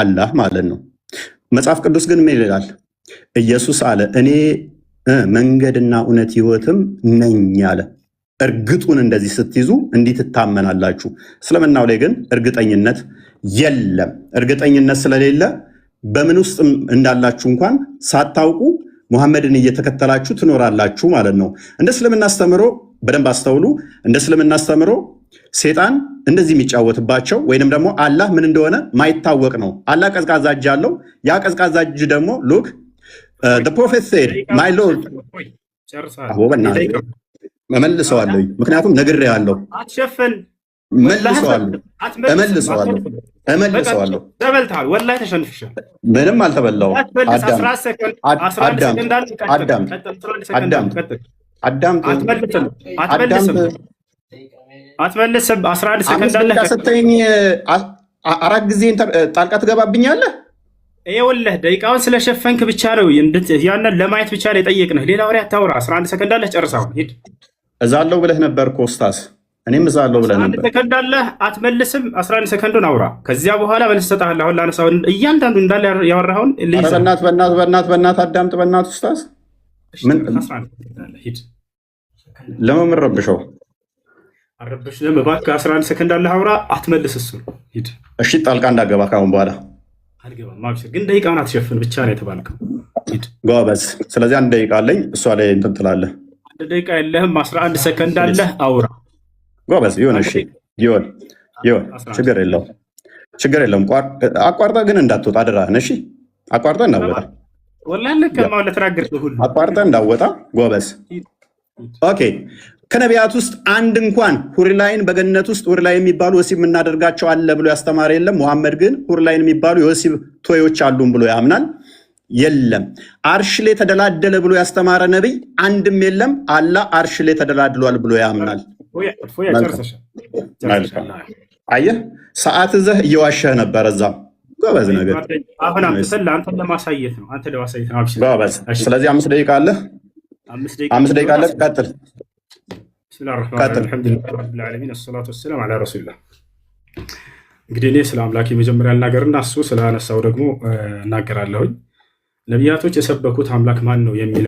አላህ ማለት ነው። መጽሐፍ ቅዱስ ግን ምን ይላል? ኢየሱስ አለ፣ እኔ መንገድና እውነት ሕይወትም ነኝ አለ። እርግጡን እንደዚህ ስትይዙ እንዲህ ትታመናላችሁ። እስልምናው ላይ ግን እርግጠኝነት የለም። እርግጠኝነት ስለሌለ በምን ውስጥ እንዳላችሁ እንኳን ሳታውቁ ሙሐመድን እየተከተላችሁ ትኖራላችሁ ማለት ነው። እንደ እስልምና አስተምሮ በደንብ አስተውሉ። እንደ እስልምና አስተምሮ ሴጣን እንደዚህ የሚጫወትባቸው ወይንም ደግሞ አላህ ምን እንደሆነ ማይታወቅ ነው። አላህ ቀዝቃዛ እጅ አለው። ያ ቀዝቃዛ እጅ ደግሞ look, the prophet said, my Lord። እመልሰዋለሁ፣ ምክንያቱም ነግሬሃለሁ። አትሸፍን። መልሰዋለሁ፣ እመልሰዋለሁ፣ እመልሰዋለሁ። ተበልተሃል። ወላሂ ተሸንፍሻል። ምንም አልተበላሁም። አዳምጥ፣ አዳምጥ፣ አዳምጥ። አትመልስም፣ አትመልስም። 11 ሰከንድ አለ። ስትለኝ አራት ጊዜ ጣልቃ ትገባብኛለህ። ይኸውልህ፣ ደቂቃውን ስለሸፈንክ ብቻ ነው፣ ያንን ለማየት ብቻ ነው የጠየቅንህ። ሌላ ወሬ አታውራ። 11 ሰከንድ አለህ፣ ጨርሰውን ሂድ። እዛለው ብለህ ነበር እኮ ኡስታዝ። እኔም እዛለው ብለህ ነበር። ሰከንድ አለህ፣ አትመልስም። 11 ሰከንዱን አውራ። ከዚያ በኋላ መልስ እሰጥሃለሁ። አሁን ላነሳው እያንዳንዱ እንዳለ ያወራኸውን። ኧረ በእናትህ፣ በእናትህ፣ በእናትህ፣ በእናትህ አዳምጥ። በእናትህ ኡስታዝ፣ ሂድ። ለምን ረብሸው? አረበሽንም እባክህ። 11 ሰከንድ አለህ፣ አውራ። አትመልስ። እሱን ሂድ። እሺ፣ ጣልቃ እንዳገባ ካሁን በኋላ። አልገባም። አብሽር፣ ግን ደቂቃውን አትሸፍን ብቻ ነው የተባልከው። ሂድ። ጎበዝ። ስለዚህ አንድ ደቂቃ አለኝ፣ እሷ ላይ እንትን ትላለህ። አንድ ደቂቃ የለህም። 11 ሰከንድ አለህ፣ አውራ። ጎበዝ፣ ይሁን። እሺ፣ ይሁን፣ ይሁን፣ ችግር የለውም፣ ችግር የለውም። አቋርጠህ ግን እንዳትወጣ አደራህን። እሺ፣ አቋርጠህ እንዳወጣ። ወላሂ ልክ ለተናገርከው ሁሉ። አቋርጠህ እንዳወጣ። ጎበዝ። Okay፣ ከነቢያት ውስጥ አንድ እንኳን ሁርላይን፣ በገነት ውስጥ ሁርላይን የሚባሉ ወሲብ የምናደርጋቸው አለ ብሎ ያስተማረ የለም። ሙሐመድ ግን ሁርላይን የሚባሉ የወሲብ toy ኦች አሉን ብሎ ያምናል። የለም። አርሽ ላይ ተደላደለ ብሎ ያስተማረ ነቢይ አንድም የለም። አላህ አርሽ ላይ ተደላድሏል ብሎ ያምናል። አየህ፣ ሰዓት ይዘህ እየዋሸህ ነበር። እዛም ጎበዝ ነገር። አሁን አንተን ለማሳየት ነው። አንተን ለማሳየት ነው። ጎበዝ። ስለዚህ 5 ደቂቃ አለ። 5 ደቂቃ አለ። ቀጥል። ቀጥል። الحمد لله الصلاة والسلام على رسول الله። እንግዲህ እኔ ስለ አምላክ የመጀመሪያ ልናገርና እሱ ስላነሳው ደግሞ እናገራለሁኝ። ነቢያቶች የሰበኩት አምላክ ማን ነው የሚለው